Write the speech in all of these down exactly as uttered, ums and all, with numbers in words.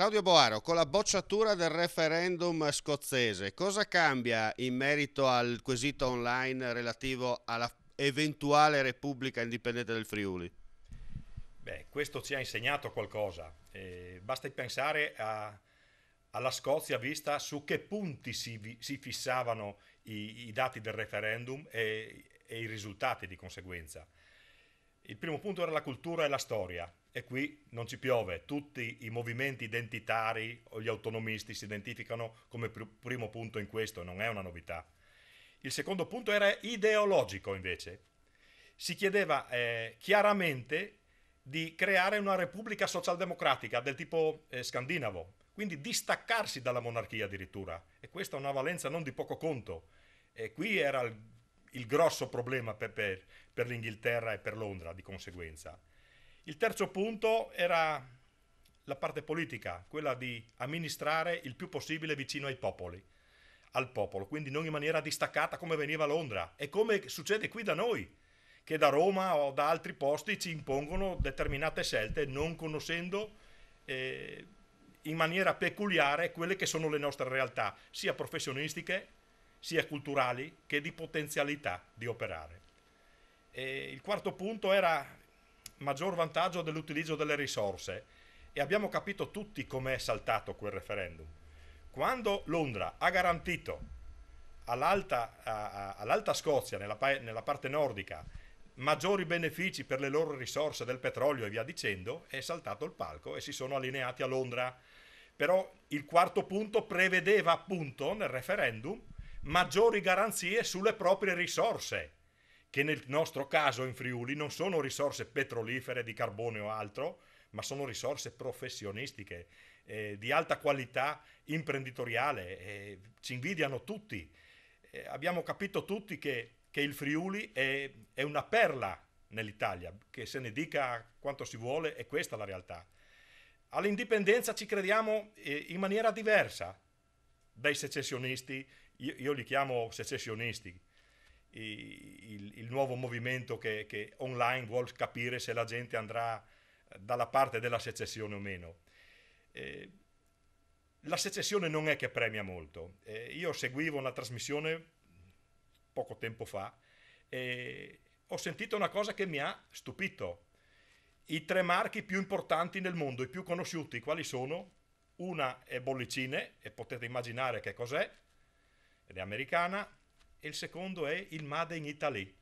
Claudio Boaro, con la bocciatura del referendum scozzese, cosa cambia in merito al quesito online relativo alla eventuale Repubblica Indipendente del Friuli? Beh, questo ci ha insegnato qualcosa. Eh, basta pensare a, alla Scozia vista su che punti si, si fissavano i, i dati del referendum e, e i risultati di conseguenza. Il primo punto era la cultura e la storia, e qui non ci piove, tutti i movimenti identitari o gli autonomisti si identificano come pr- primo punto in questo, non è una novità. Il secondo punto era ideologico invece. Si chiedeva eh, chiaramente di creare una repubblica socialdemocratica del tipo eh, scandinavo, quindi distaccarsi dalla monarchia addirittura, e questa è una valenza non di poco conto. E qui era il, il grosso problema per, per, per l'Inghilterra e per Londra di conseguenza. Il terzo punto era la parte politica, quella di amministrare il più possibile vicino ai popoli, al popolo, quindi non in maniera distaccata come veniva a Londra e come succede qui da noi, che da Roma o da altri posti ci impongono determinate scelte non conoscendo eh, in maniera peculiare quelle che sono le nostre realtà, sia professionistiche, sia culturali, che di potenzialità di operare. E il quarto punto era maggior vantaggio dell'utilizzo delle risorse, e abbiamo capito tutti com'è saltato quel referendum. Quando Londra ha garantito all'alta, all'alta Scozia, nella, nella parte nordica, maggiori benefici per le loro risorse del petrolio e via dicendo, è saltato il palco e si sono allineati a Londra. Però il quarto punto prevedeva appunto nel referendum maggiori garanzie sulle proprie risorse, che nel nostro caso in Friuli non sono risorse petrolifere di carbone o altro, ma sono risorse professionistiche, eh, di alta qualità imprenditoriale. Eh, ci invidiano tutti. Eh, abbiamo capito tutti che, che il Friuli è, è una perla nell'Italia, che se ne dica quanto si vuole, è questa la realtà. All'indipendenza ci crediamo eh, in maniera diversa dai secessionisti, io, io, li chiamo secessionisti, il, il nuovo movimento che, che, online vuol capire se la gente andrà dalla parte della secessione o meno. Eh, la secessione non è che premia molto. Eh, io seguivo una trasmissione poco tempo fa e ho sentito una cosa che mi ha stupito. I tre marchi più importanti nel mondo, i più conosciuti, quali sono? Una è Bollicine, e potete immaginare che cos'è, ed è americana, e il secondo è il Made in Italy.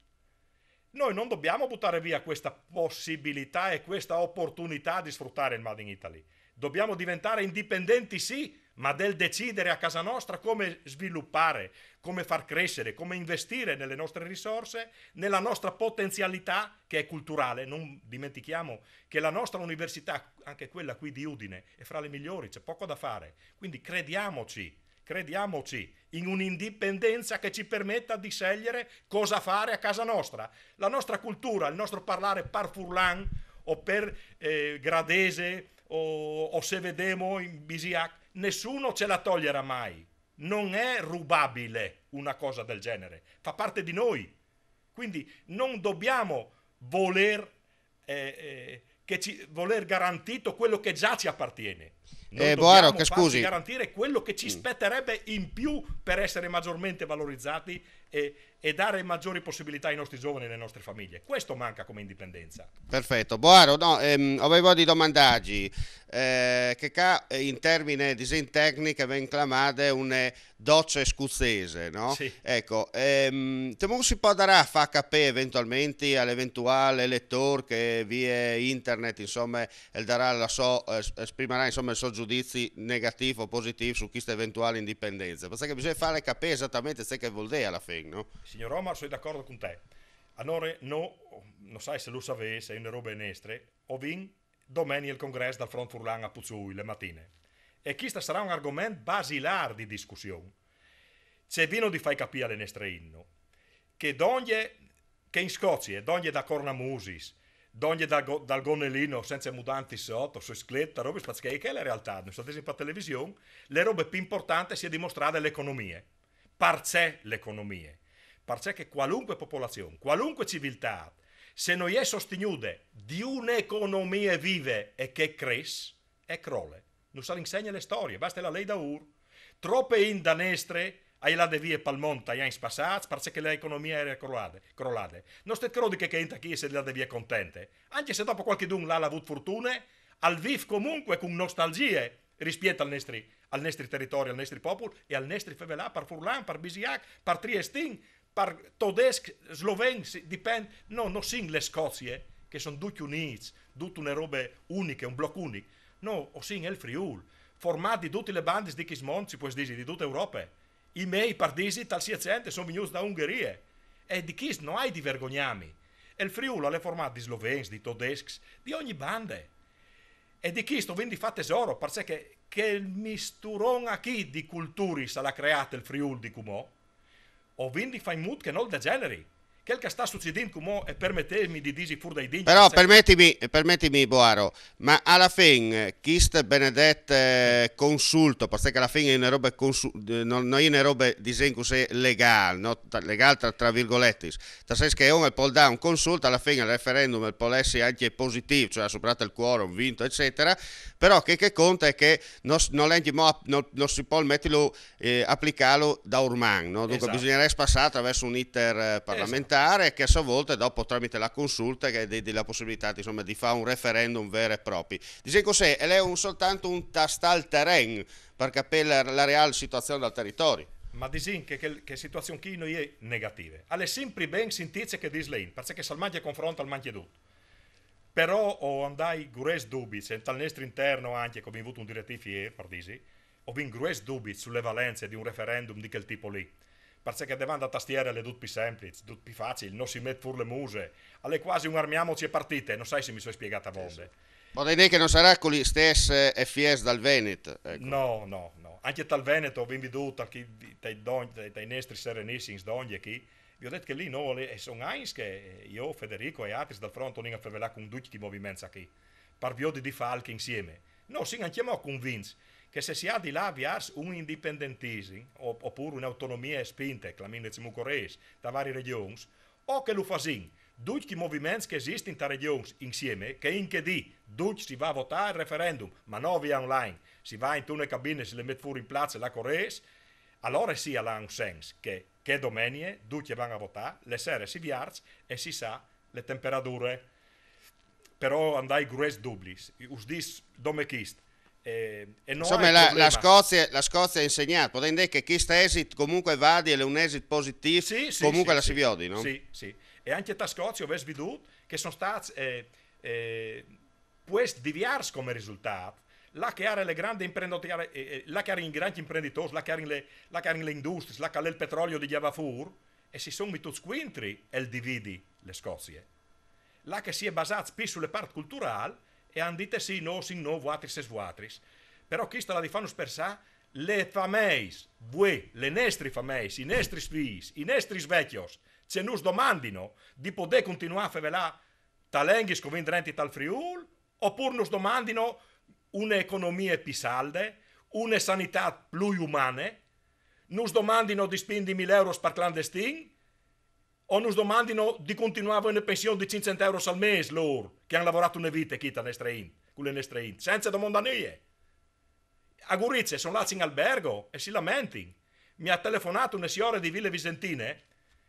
Noi non dobbiamo buttare via questa possibilità e questa opportunità di sfruttare il Made in Italy. Dobbiamo diventare indipendenti, sì, ma del decidere a casa nostra come sviluppare, come far crescere, come investire nelle nostre risorse, nella nostra potenzialità che è culturale. Non dimentichiamo che la nostra università, anche quella qui di Udine, è fra le migliori, c'è poco da fare. Quindi crediamoci, crediamoci in un'indipendenza che ci permetta di scegliere cosa fare a casa nostra. La nostra cultura, il nostro parlare par furlan o per eh, gradese o, o se vedemo in bisiac, nessuno ce la toglierà mai. Non è rubabile una cosa del genere, fa parte di noi. Quindi non dobbiamo voler eh, eh, che ci, voler garantito quello che già ci appartiene. Noi Eh, dobbiamo Boaro, che farci scusi. garantire quello che ci Mm. spetterebbe in più per essere maggiormente valorizzati e, e dare maggiori possibilità ai nostri giovani e alle nostre famiglie. Questo manca come indipendenza. Perfetto. Boaro, no, ehm, avevo di domandargli eh, che qua eh, in termine di tecniche viene chiamate un eh, doce scozzese, no? Sì. Ecco, ehm, come si potrà far capire eventualmente all'eventuale lettore che via internet, insomma, el darà la so, eh, esprimerà insomma il suo giudizio negativo o positivo su questa eventuale indipendenza? Perché bisogna fare capire esattamente ciò che vuol dire alla fine, no? Signor Omar, sono d'accordo con te. Allora, no, non sai se lo sapete, se è una roba nestre, o vin domani il congresso dal Front Furlan a Puzui le matine. E questo sarà un argomento basilare di discussione. C'è vino di fai capire alle nostre inno che donde che in Scozia, donde da Cornamusis, donde dal, dal Gonelino senza mudanti sotto, su scletta, robe spaziali, che è la realtà, non state sempre a televisione, le robe più importanti si è dimostrata l'economia. Parcè l'economia? Parcè che qualunque popolazione, qualunque civiltà, se non è sostenuta di un'economia vive e che cresce, è crolle. us al insegne le storie, baste lâ lì daûr. Trope int da nestre e je lade vie pal mont tai agns passâts, parcè che la economie e jere crolade, crolade. No stait crodi che chê int achì e sia lade vie contente. Ancje se dopo cualchidun là al à vût fortune, al vîf comunque cun nostalgjie rispiet al nestri, al nestri teritori, al nestri popul e al nestri fevelâ par furlan, par bisiac, par triestin, par todesc, sloven, si, dipent. No, no sin le Scozie, che a son ducj unîts, dut une robe uniche, un bloc unic. No, o sin il Friûl, formât di dutis lis bandis di chest mont, si pues dî, di dute Europe. I miei, par dî, tal Sietcent a son vignûts da Ungherie. E di chest no ai di vergognâmi. E il Friûl al è formât di slovens, di todescs, di ogni bande. E di chest o vin di fâ tesôr, parcè che chel misturon achì di culturis al à creât il Friûl di cumò, o vin di fâ in mût che nol degeneri. Chel che al sta sucedint cumò, e permetêtmi di dî fûr dai dents, parcè che... Però permetimi, permetimi, Boaro, ma a la fin, eh, chest benedet, eh, consulto, parcè che a la fin e je une robe consu-, eh, no, no e je une robe, disìn cussì, legâl, no? Tra-, legâl tra, tra virgoletis, tal sens che un al pues dâ un consult, a la fin il referendum al pues jessi ancje positîf, cioè al à superât il quorum, vinto, eccetera, però chel che al conte al è che no s-, nol è ancjemò ap-, no, no si pues metiju, eh, aplicâlu daûr man, no? Dunque, esat, bisugnarès passâ a travers un iter, eh, parlamentâr che a sô volte dopo tramite la consulte al dà la pussibilitât, insome, di fâ un referendum vêr e propit. Disìn cussì, al è un, soltant un tastâ il teren par capî la, la reâl situazion dal teritori. Ma disìn che, che, che situazion chi no je negative. Al è simpri ben sintî ce che dîs la int, parcè che se al mancje confront al mancje dut. Però o ai grues dubits, e tal nestri intern ancje, che o vin vût un diretîf îr, par dî, o vin grues dubits su le valence di un referendum di chel tipo lì. Parcè che devant da tastiere al è dut plui sempliç, dut plui facil, no si met fûr le muse. Al è cuasi un armiamoci e partite, no sai se mi soi spiegât avonde. Sì, sì. Podêt dî che no sarà cul stes, eh, efiets dal Venet, eco. No, no, no. Ancje tal Venet o vin viodût, tal chi, tai dongj-, tai, tai nestris serenissins dongje chi, viodêt che lì no, lì, e son agns che, eh, jo, Federico e altris dal front o vin a fevelâ cun ducj chei moviments achì, par viodi di fâ alc insiemi. No, o sin ancjemò convints che se si à di lâ viers un indipendentisim, o, o pûr une autonomie spinte, clamìn-le cemût che o rês, ta varis regjons, o che lu fasìn ducj chei moviments che a esistin tes regjons insiemi, che in chê dì ducj si va a votâ al referendum, ma no via online, si va intune cabine, si le met fûr in place là che o rês, alore sì, al à un sens che, che domenie ducj a van a votâ, le sere si vierç e si sa le temperadure. Però o ai grues dubits, us dîs dome chest. E, e no... Insome, la, la Scozie, la Scozie e à insegnât, podêt dî che chest esit comunque al vadi, al è un esit positîf, sì, sì, comunque sì, la si viodi, no? Sì, sì. E ancje ta Scozie o vês viodût che a son stâts, eh, eh, puescj diviers come risultât, là che a jerin le grandis imprenditorie, eh, eh, là che a jerin i grancj imprenditôrs, là che a jerin le, là che a jerin le industriis, là che al è il petrolio di gjavâ fûr, e si son metûts cuintri el dividi le Scozie. Là che si è basâts plui su le part culturâl, e a àn dit: «Sì, nô o sin nô, vuatris o sês vuatris.» Però chest al à di fânus pensâ, le fameis, vuê, le nestris fameis, i nestris fîs, i nestris vecjos, ce nus domandino di podê continuâ a fevelâ ta lenghis che o vin drenti tal Friûl, opûr nus domandino une economie plui salde, une sanitât plui umane, nus domandino di spindi mil euros par clandestin, o nus domandino di continuâ a vê une pension di cinccent euros al mês, lôr, che a àn lavorât une vite chi ta nestre int, cu le nestre int, cence domandâ nuie. A Gurize a son lâts in albergo e si lamentin. Mi à telefonât une siore di Ville Visentine,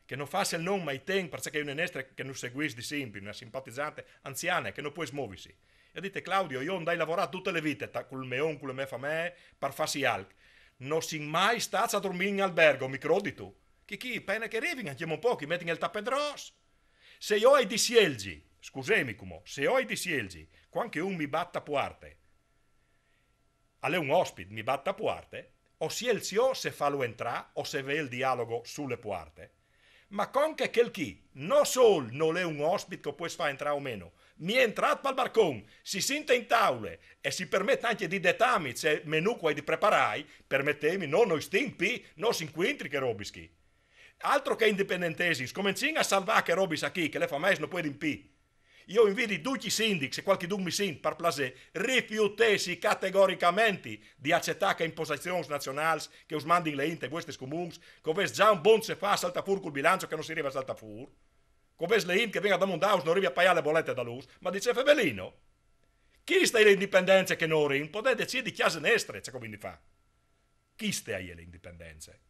che no fâs il non, ma i ten, parcè che e je une nestre che nus seguìs di simpri, une simpatizante anziane, che no pues movisi. E e à dit: «Claudio, jo o ai lavorât dute le vite, ta-, cul me om, cu le mê famee, par fâsi alc. No sin mai stâts a durmî in albergo, mi crodistu? Chi, chi, pene che a rivin, ancjemò un pôc, i metin il tapet ros.» Se jo o ai di sielzi, scusêmi cumò, se jo o ai di sielzi, cuant che un mi bat ta puarte, al è un ospit, mi bat ta puarte, o sielzi jo se fâlu jentrâ o se vê il dialogo su le puarte. Ma cuant che chel chi, no sôl nol è un ospit che o pues fâ jentrâ o meno, ma al è jentrât pal barcon, si sinte in taule e si permet ancje di detâmi ce menù che o ai di preparâi, permetêtmi, no, no i stin plui, no si incuintri chês robis chi. Altro che indipendentesim, scomencìn a salvâ chês robis achì, che le fameis no puedin plui. Jo o invidi ducj i sindics, se cualchidun mi sint, par plasê, rifiutêsi categoricamenti di acetâ chês imposizions nazionâls che us mandin le int ai vuestris comuns, che o vês za un bon ce fâ a saltâ fûr cul bilanç che no si rive a saltâ fûr, che o vês le int che a ven a domandâus, no rivi a paiâ le bolete da lûs, ma di ce fevelino? Chiste e je le indipendence che nô o vorìn, podê decî di cjase nestre, ce che o vin di fâ. Chiste e je le indipendence.